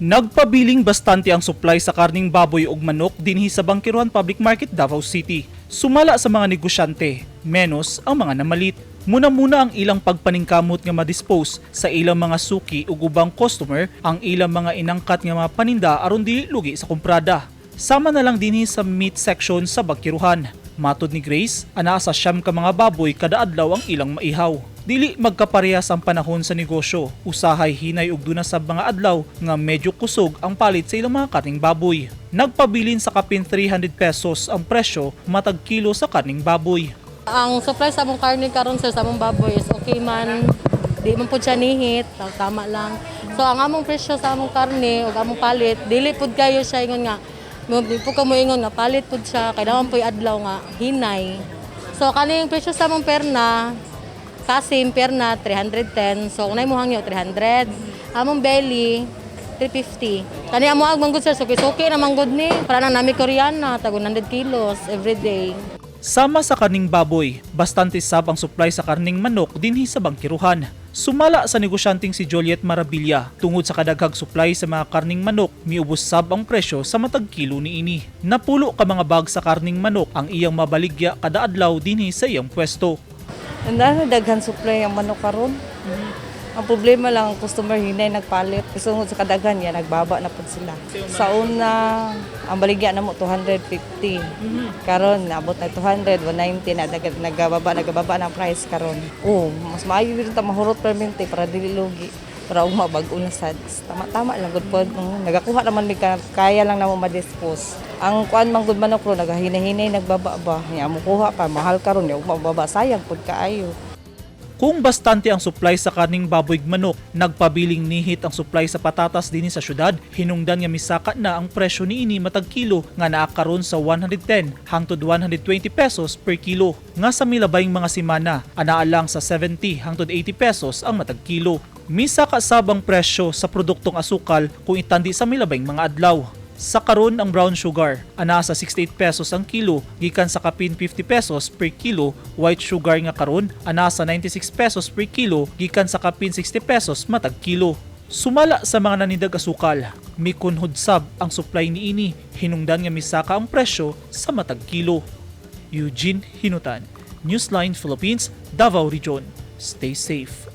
Nagpabiling bastante ang supply sa karning baboy ug manok dinhi sa Bangkerohan Public Market, Davao City. Sumala sa mga negosyante, menos ang mga namalit. Muna-muna ang ilang pagpaningkamot nga madispose sa ilang mga suki ug ubang customer ang ilang mga inangkat nga mga paninda aron dili lugi sa kumprada. Sama na lang dinhi sa meat section sa Bangkerohan. Matod ni Grace, anaa sa 9 ka mga baboy kada adlaw ang ilang maihaw. Dili magkaparehas ang panahon sa negosyo. Usahay hinay ug duna sa mga adlaw nga medyo kusog ang palit sa ilang mga karning baboy. Nagpabilin sa kapin 300 pesos ang presyo matag kilo sa karning baboy. Ang supply sa among karne karon, sir, sa among baboy is okay man. Di man pud siya nihit, tama lang. So ang among presyo sa among karne ug among palit, dili pud kayo siya ingon nga di pud ka moingon nga palit pud siya kay naman puy adlaw nga hinay. So kaning presyo sa among perna, kasim perna 310. So kung mo hangyo 300. Among belly 350. Kani amo ag manggod, sir, suki-suki na manggod ni. Para na nami Koreana, tag 100 kilos every day. Sama sa karning baboy, bastante sab ang supply sa karning manok dinhi sa Bangkerohan. Sumala sa negosyanteng si Juliet Maravilla, tungod sa kadaghag supply sa mga karning manok, miubos sab ang presyo sa matag kilo niini. 10 ka mga bag sa karning manok ang iyang mabaligya kada adlaw dinhi sa iyang pwesto. Nandana daghan supply ang manok karon. Ang problema lang, ang customer hinay nagpalit. Kasi tungod sa kadaghan niya, nagbaba na pud sila. Sa una, ang baligya na mo 250. Karon naabot na 200, 190 na nagababa, nagababa na ang price karon. Oh, mas maayo rin ta mahurot permente para dili lugi, para ugma bag-o na sad. Tama-tama lang gud pod. Nagakuha naman mi kaya lang namo ma-dispose. Ang kuan man gud manok ro nagahinahinay nagbaba ba. Nya mo kuha pa mahal karon, nya ugma baba, sayang pud kaayo. Kung bastante ang supply sa karning baboy ug manok, nagpabiling nihit ang supply sa patatas dinhi sa syudad, hinungdan nga misaka na ang presyo niini matag kilo nga naa karon sa 110 hangtod 120 pesos per kilo. Nga sa milabayng mga semana, anaa lang sa 70 hangtod 80 pesos ang matag kilo. Misaka sab ang presyo sa produktong asukal kung itandi sa milabayng mga adlaw. Sa karon, ang brown sugar anaa sa 68 pesos ang kilo gikan sa kapin 50 pesos per kilo, white sugar nga karon anaa sa 96 pesos per kilo gikan sa kapin 60 pesos matag kilo. Sumala sa mga nanindag asukal, mikunhod sab ang supply niini, hinungdan nga misaka ang presyo sa matag kilo. Eugene Hinutan, Newsline Philippines, Davao Region. Stay safe.